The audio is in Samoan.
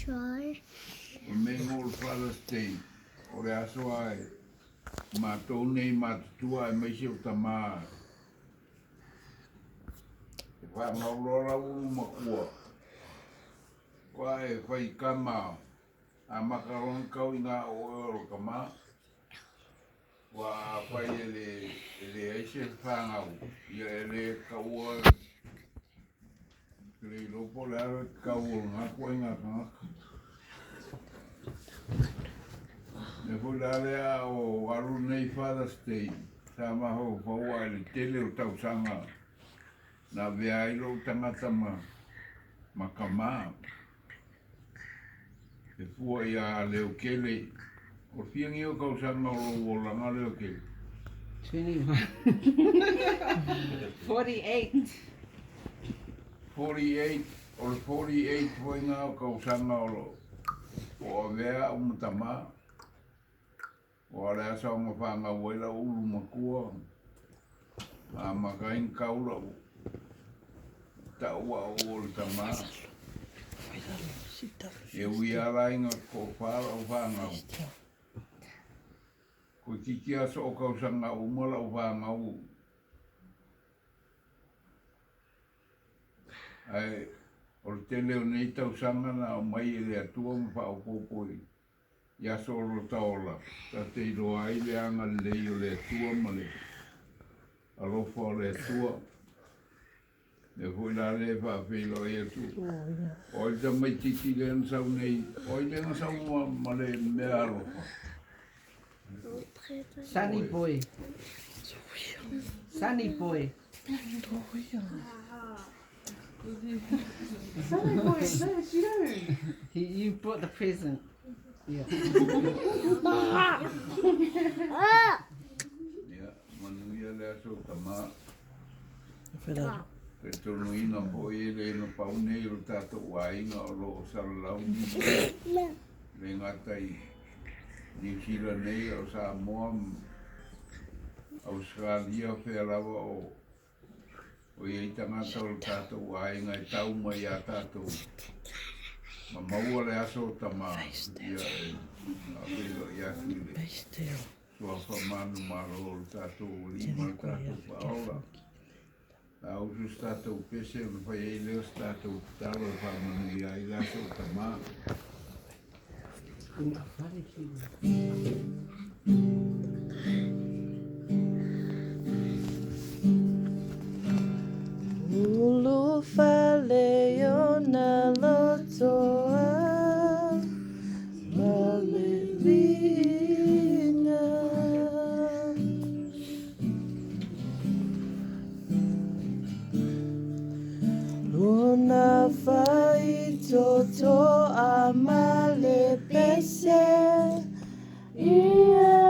O le mea igoa o le Father's Day, o le aso lava e matou nei matutua aemaise o tamā e fanau loa lau ulu matua, faatoa e fai kama amata loa ona tau i gā o oe o le tama. Aua afai e le e leai se fanau, ia e le taua ou te le iloa po o le a le tau o lena ituaiga tagata. O le mea foi la lea a o alu lenei Father's Day, sa mafaufau lava i le tele o tausaga na avea ai lou tagata ma ma tama. E fua ia Leokele, o le fia nei o tausaga o lou olaga Leokele? 21. 48. 48, o le 48 foi lena o tausaga o lo o avea au ma tama. Aua o le aso na fanau ai lau ulu matua, na amata ai ona tau lau tau au o le tama. E ui lava la ina toafa lau fanau, toeitiiti lava soo tausaga uma lau fanau, ae o le tele o nei tausaga na aumai e le Atua ma faaopoopo i i aso o lota ola, ta te iloa ai le agalelei o le Atua ma le alofa o le Atua. Lea foi la lea e faafeiloai atu, o ai le tamaitiiti lea na sau nei, o ai lea na sau ma, ma le mea alofa? Sunny boy. Sunny boy. Sunny boy, no, it's you. You brought the present. Yeah. Ia, manuia le aso tama. Talitonuina foi e le na pau nei o le tatou aiga o lo o salalau nisi, le gata i Niu Sila nei a o Samoa ma Ausetalia fea lava o o i ai tagata o le tatou aiga e tau mai iā tatou ma maua le aso o tama ia e faafeiloai atu i le suafa manumalo o le tatou alii ma le tatou faaola. A usu se tatou pese ona fai ai lea o se tatou tatalo e faamanuia ai le aso o tama. Ulufale o na loto a malelina. Luna fai toto a male pese. Ia.